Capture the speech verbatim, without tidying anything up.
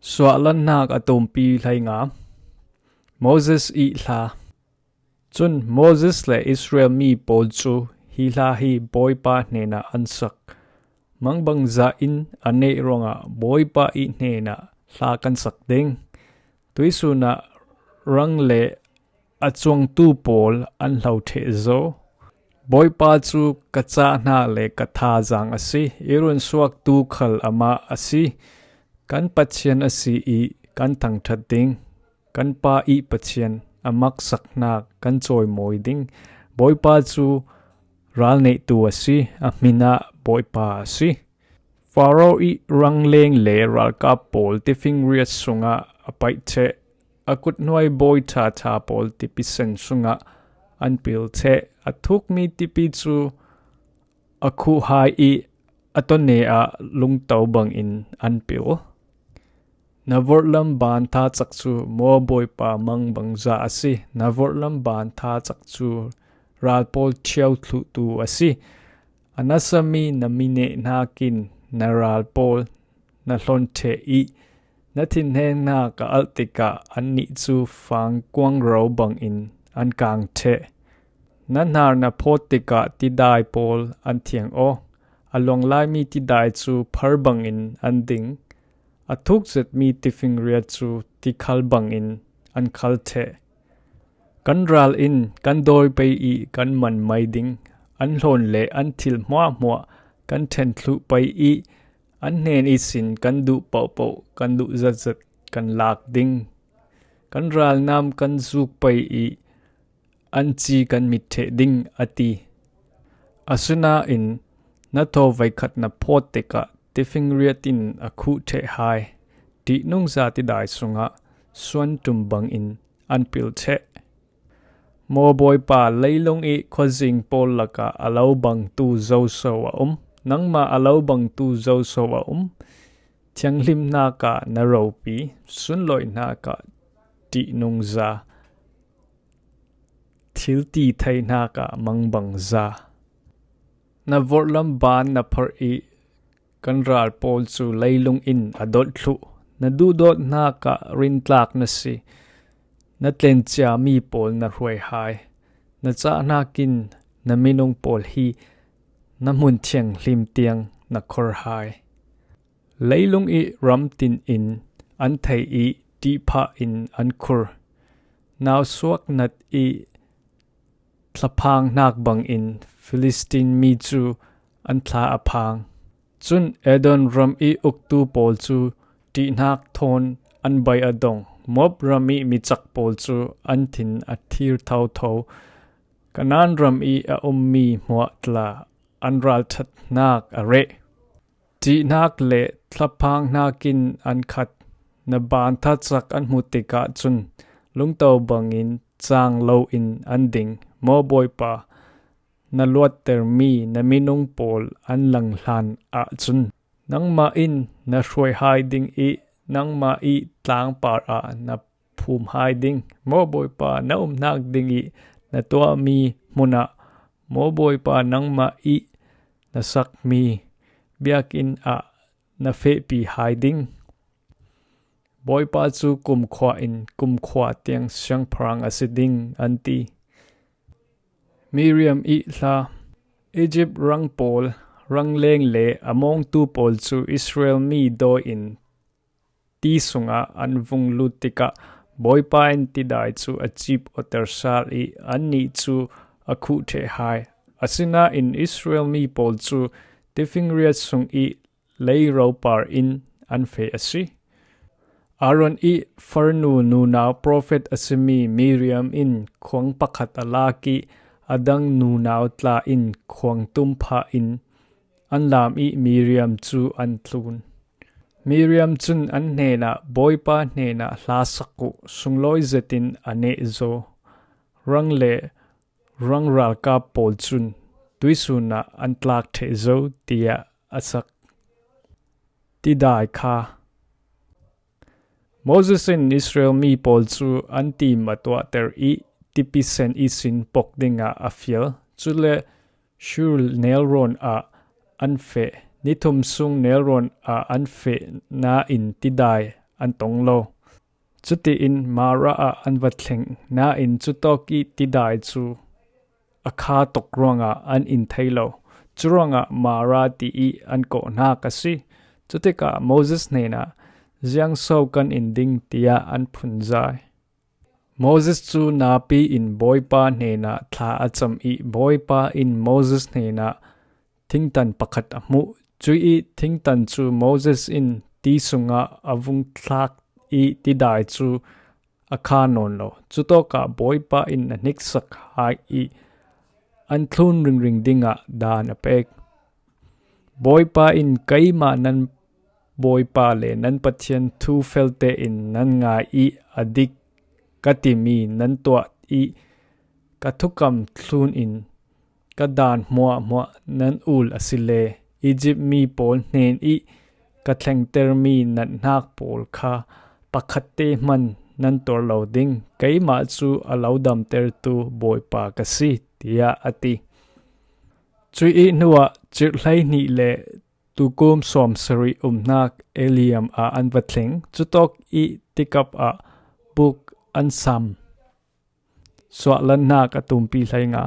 Suahlannak a tumpi hleinga. Moses ih hla. Cun Moses le Israel mi pawl cu hi hla hi Bawipa hnenah an sak. Mangbangza in a neh ruangah Bawipa ih hnenah hla kan sak ding. Tuisun ah rang le a cuangtu pawl an hlo ṭheh zo. Bawipa cu ka cahnak le ka thazaang a si, i runsuaktu khal amah a si. Kan Pathian a si i kan thangṭhat ding, kan Pa i Pathian a maksaknak kan cawimawi ding. Bawipa cu ral nehtu a si, a hmin ah Bawipa a si. Faro i rangleng le ralkap pawl tifingriat sungah a paih ṭheh, a kuthnuai bawi ṭhaṭha pawl tipisen sungah an pil ṭheh. A thukmi tipi cu a khuh hai i a tone ah lungto bangin an pil. Na vorhlam ban thacak cu maw Bawipa mangbangza a si. Na vorhlam ban thacak cu ral pawl ṭhio thluhtu a si. A nasami na mineh hnakin na ral pawl na hlon ṭheh i na thinhengnak a alh tikah annih cu fangkuang ro bangin an kang ṭheh. Na hnar na phawt tikah tidai pawl an thiang aw. A luang laimi tidai cu phar bangin an ding. A thuk zetmi tifingriat cu tikhal bangin an khal ṭheh. Kan ral in kan dawi pei i kan man mai ding. An hlawn le an thil hmuahhmuah kan ṭhen thluh pei i an hnen ihsin kan duh pohpoh kan duh zetzet kan lak ding. Kan ralnam kan zuk pei i an ci kan mit ṭheh ding, a ti. Asinain na thaw veikhat na phawt tikah tifingriat in a khuh ṭheh hai. Ṭihnungza tidai sungah suanṭum bangin an pil ṭheh. Maw Bawipa, leilung i khuazing pawl lakah a lo bangtu zoso a um? Nangmah a lo bangtu zoso a um? Thianghlimhnak ah na ropi, sunlawinak ah ṭihnungza, thil ti theinak ah mangbangza. Na vorhlam ban na phar i kan ral pawl cu leilung in a dolh thluh. Na duhdawtnak ah rintlak na si. Na tlenciami pawl na hruai hai. Na cahnak in na minung pawl hi na hmun thianghlim tiang na khor hai. Leilung i ram tin in an thei i ṭihphah in an khur. Nausuak nat i thlaphangnak bangin Filistin mi cu an thla a phang. Cun Edom ram i uktu pawl cu ṭihnak thawn an bai a dong. Moab ram i micak pawl cu an thin a thir thotho. Kanaan ram i a ummi hmuah tla an ralṭhatnak a reh. Ṭihnak le thlaphangnak in an khat. Na ban thacak an hmuh tikah cun lungto bangin cang loin an ding. Maw Bawipa, na luattermi na minung pawl an lang hlan ahcun nangmah in na hruai hai ding i nangmah i tlangpar ah na phum hai ding. Maw Bawipa, na umnak ding i na tuahmi hmun ah, maw Bawipa, nangmah i na sakmi biakinn ah na fehpi hai ding. Bawipa cu kumkhua in kumkhua tiang siangpahrang a si ding, an ti. Miriam ih hla. Izipt rang pawl, rangleng le a mawngtu pawl cu Israel mi dawi in ti sungah an vung lut tikah Bawipa in tidai cu a cip awter sal i annih cu a khuh ṭheh hai. Asinain Israel mi pawl cu tifingriat sung i lei ropar in an feh a si. Aaron i farnu nunau profet a simi Miriam in khuang pakhat a lak i a dang nunau tla in khuang tum phah in an lam i Miriam cu an tlun. Miriam cun an hnenah, Bawipa hnenah hla sak uh, sunglawi zetin a neh zo. Rang le rang ralkap pawl cun tuisun ah an tlak ṭheh zo, tiah a sak. Tidai kha. Moses in Israel mi pawl cu an tim a tuahter i tipisen ihsin pok dingah a fial. Cule Shur nelrawn ah an feh. Ni thum sung nelrawn ah an feh nain tidai an tong lo. Cutiin Mara ah an va thleng nain cutawk i tidai cu a kha tok ruangah an in thei lo. Curuangah Mara ti i an kawhnak a si. Cutikah Moses hnenah, "Ziangso kan in ding?" tiah an phunzai. Moses cu napi in Bawipa hnenah thla a cam i Bawipa in Moses hnenah thingtan pakhat a hmuh. Cuih thingtan cu Moses in ti sungah a vung thlak i tidai cu a kha nawn lo. Cutawkah Bawipa in a hniksak hai i an thlun ringring dingah daan a pek. Bawipa in, "Keimah nan Bawipa le nan Pathian thu felte in nan ngai i a dik ka timi nan tuah i ka thukam thlun in ka daan hmuahhmuah nan ul asile Izipt mi pawl hnen i ka thlengtermi nathnak pawl kha pakhatte hman nan tuar lo ding. Keimah cu a lo damtertu Bawipa ka si," tiah a ti. Cuih hnuah cirh hleihnih le tukum sawmsarih umnak Elim ah an va thleng. Cutawk i tikap ah buk an sam. Suahlannak a tumpi hleinga.